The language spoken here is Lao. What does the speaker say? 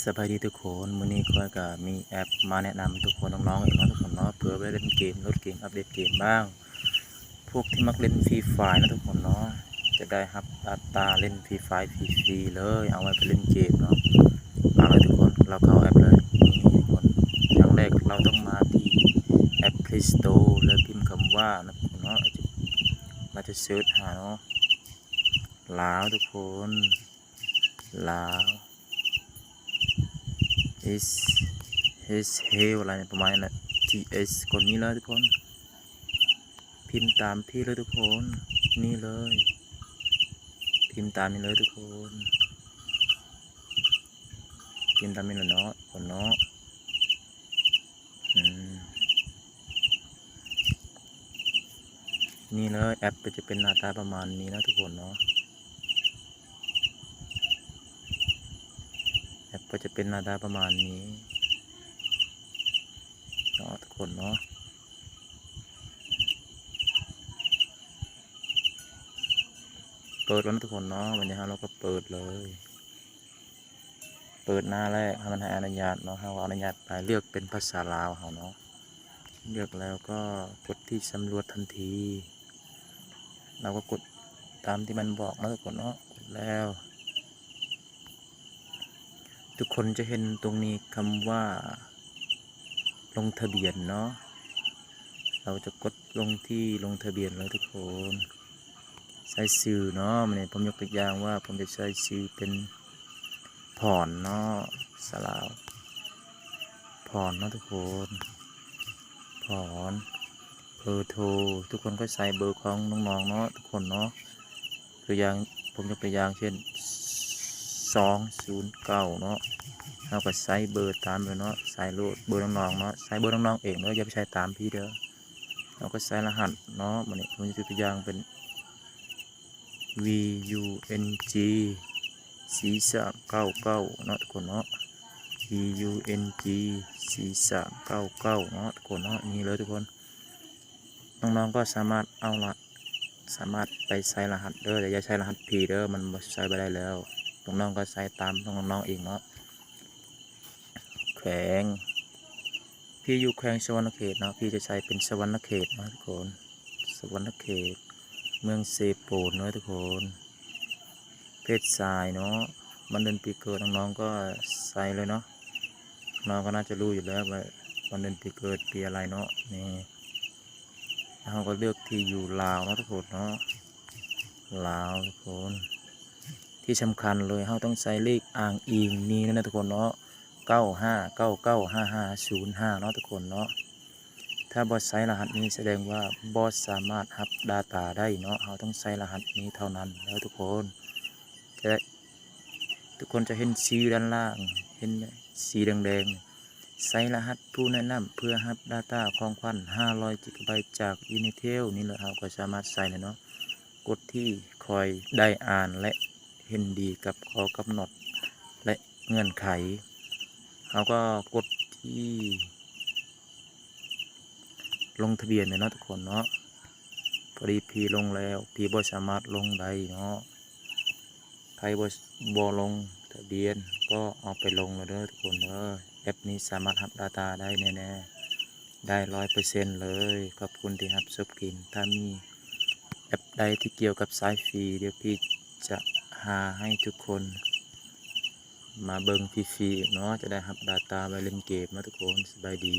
ສະບາຍດີທຸກຄົນ, ມື້ນີ້ຂ້ອຍກະມີແອັບມາແນະນຳທຸກຄົນນ້ອງໆອີກເນາະທຸກຄົນເນາະ, ເພື່ອໄວ້ເລ່ນເກມ, ໂຫຼດເກມ, ອັບເດດເກມບ້າງ. ພວກທີ່ມັກເລ່ນ Free Fire ເນາະທຸກຄົນເນາະ, ຈະໄດ້ຮັບດາຕາເລ່ນ Free Fire ຟຣີໆເລີຍ, ເອົາໄວ້ໄປເລ່ນເກມເນາະ. ມາເລີຍທຸກຄົນ, ເຮົາເຂົ້າແອັບເລີຍ. ນີ້ທຸກຄົນ, ຢ່າງແລກເຮົາຕ້ອງມາທີ່ແອັບ Play Store ແລ້ວພິມຄຳວ່າເນາະທຸກຄົນເນາະ, ເຮົາຈະເສີດຫາເນາະ ລາວທຸກຄົນ. ລາວ S H ອາ ລະປະມານນີ້ແຫຼະ T S ກົດນີ້ເລີຍທຸກຄົນ, ພິມຕາມພີ້ເລີຍທຸກຄົນ, ນີ້ເລີຍ, ພິມຕາມນີ້ເລີຍທຸກຄົນ, ພິມຕາມນີ້ເລີຍເນາະ ຄົນເນາະ. ອືມ ນີ້ເລີຍ, ແອັບກໍຈະເປັນໜ້າຕາປະມານນີ້ເນາະທຸກຄົນເນາະ, ແອັບກໍຈະເປັນໜ້າຕາປະມານນີ້ເນາະທຸກຄົນເນາະ. ເປີດແລ້ວເນາະທຸກຄົນເນາະ, ບັດນີ້ເຮົາກໍເປີດເລີຍ. ເປີດໜ້າແລກ ໃຫ້ມັນໃຫ້ອະນຸຍາດເນາະ, ເຮົາກໍອະນຸຍາດໄປ, ເລືອກເປັນພາສາລາວເຮົາເນາະ, ເລືອກແລ້ວກໍກົດທີ່ສຳຫຼວດທັນທີ, ເຮົາກໍກົດຕາມທີ່ມັນບອກເນາະທຸກຄົນເນາະ. ກົດແລ້ວ ທຸກຄົນຈະເຫັນຕົງນີ້ຄຳວ່າລົງທະບຽນເນາະ, ເຮົາຈະກົດລົງທີ່ລົງທະບຽນເລີຍທຸກຄົນ. ໃສ່ຊື່ເນາະ, ມື້ນີ້ຜົມຍົກຕົວຢ່າງວ່າ ຜົມຈະໃສ່ຊື່ເປັນພອນເນາະ, ສາລາວພອນເນາະທຸກຄົນ, ພອນ. ເບີໂທ ທຸກຄົນກໍໃສ່ເບີຂອງນ້ອງໆເນາະທຸກຄົນເນາະ. ຕົວຢ່າງ ຜົມຍົກຕົວຢ່າງເຊັ່ນ ສອງສູນເກົ້າເນາະ, ເຮົາກໍໃສ່ເບີຕາມເລີຍເນາະ, ໃສ່ໂລດເບີນ້ອງໆເນາະ, ໃສ່ເບີນ້ອງໆເອງເດີ, ຢ່າໄປໃສ່ຕາມພີ້ເດີ. ເຮົາກໍໃສ່ລະຫັດເນາະ, ບາດນີ້ຜົມຍົກຕົວຢ່າງເປັນ V U N G ສີ່ສາມເກົ້າເກົ້າເນາະທຸກຄົນເນາະ, V U N G ສີ່ສາມເກົ້າເກົ້າເນາະທຸກຄົນເນາະ. ນີ້ເລີຍທຸກຄົນ, ນ້ອງໆກໍສາມາດເອົາລະ ສາມາດໄປໃສ່ລະຫັດເດີ, ແຕ່ຢ່າໃສ່ລະຫັດພີ້ເດີ, ມັນບໍ່ ໃສ່ບໍ່ໄດ້ແລ້ວ. ນ້ອງໆກໍໃສ່ຕາມຂອງນ້ອງໆເອງເນາະ. ແຂວງ ພີ່ຢູ່ແຂວງສະຫວັນນະເຂດເນາະ, ພີ່ຈະໃສ່ເປັນສະຫວັນນະເຂດເນາະທຸກຄົນ, ສະຫວັນນະເຂດ ເມືອງເຊໂປນເນາະທຸກຄົນ. ເພດຊາຍເນາະ, ວັນເດືອນປີເກີດນ້ອງໆກໍໃສ່ເລີຍເນາະ, ນ້ອງກໍໜ້າຈະຮູ້ຢູ່ແລ້ວວ່າວັນເດືອນປີເກີດປີອະໄລເນາະ. ນີ້ ເຮົາກໍເລືອກທີ່ຢູ່ລາວເນາະທຸກຄົນເນາະ, ລາວທຸກຄົນ. ທີ່ສຳຄັນເລີຍ ເຮົາຕ້ອງໃສ່ເລກອ້າງອີງນີ້ນະທຸກຄົນເນາະ, ເກົ້າຫ້າເກົ້າເກົ້າຫ້າຫ້າສູນຫ້າເນາະທຸກຄົນເນາະ. ຖ້າບໍ່ໃສ່ລະຫັດນີ້ສະແດງວ່າບໍ່ສາມາດຮັບດາຕາໄດ້ເນາະ, ເຮົາຕ້ອງໃສ່ລະຫັດນີ້ເທົ່ານັ້ນເດີທຸກຄົນ. ຈະ ທຸກຄົນຈະເຫັນຊື່ດ້ານລ່າງ ເຫັນສີແດງໆ, ໃສ່ລະຫັດຜູ້ແນະນຳເພື່ອຮັບດາຕາຂອງຂວັນຫ້າຮ້ອຍກິກະໄບຈາກ Unitel ນີ້ແຫຼະ, ເຮົາກໍສາມາດໃສ່ໄດ້ເນາະ. ກົດທີ່ຂ້ອຍໄດ້ອ່ານ ແລະ ເຫັນດີກັບຂໍ້ກຳນົດ ແລະ ເງື່ອນໄຂ. ເຮົາກໍກົດທີ່ລົງທະບຽນເລີຍເນາະທຸກຄົນເນາະ. ພໍດີພີ່ລົງແລ້ວ ພີ່ບໍ່ສາມາດລົງໄດ້ເນາະ. ໃຜບໍ່ ບໍ່ລົງທະບຽນກໍເອົາໄປລົງແລ້ວເດີທຸກຄົນເດີ. ແອັບນີ້ສາມາດຮັບດາຕາໄດ້ແນ່ໆ ໄດ້ຮ້ອຍເປີເຊັນເລີຍ. ຂອບຄຸນທີ່ຮັບຊົມ. ຖ້າມີແອັບໃດທີ່ກ່ຽວກັບສາຍຟຣີ ດຽວພີ່ຈະຫາໃຫ້ທຸກຄົນມາເບິ່ງຟຣີໆອີກເນາະ, ຈະໄດ້ຮັບດາຕາໄວ້ຫຼິ້ນເກມເນາະທຸກຄົນ. ສະບາຍດີ.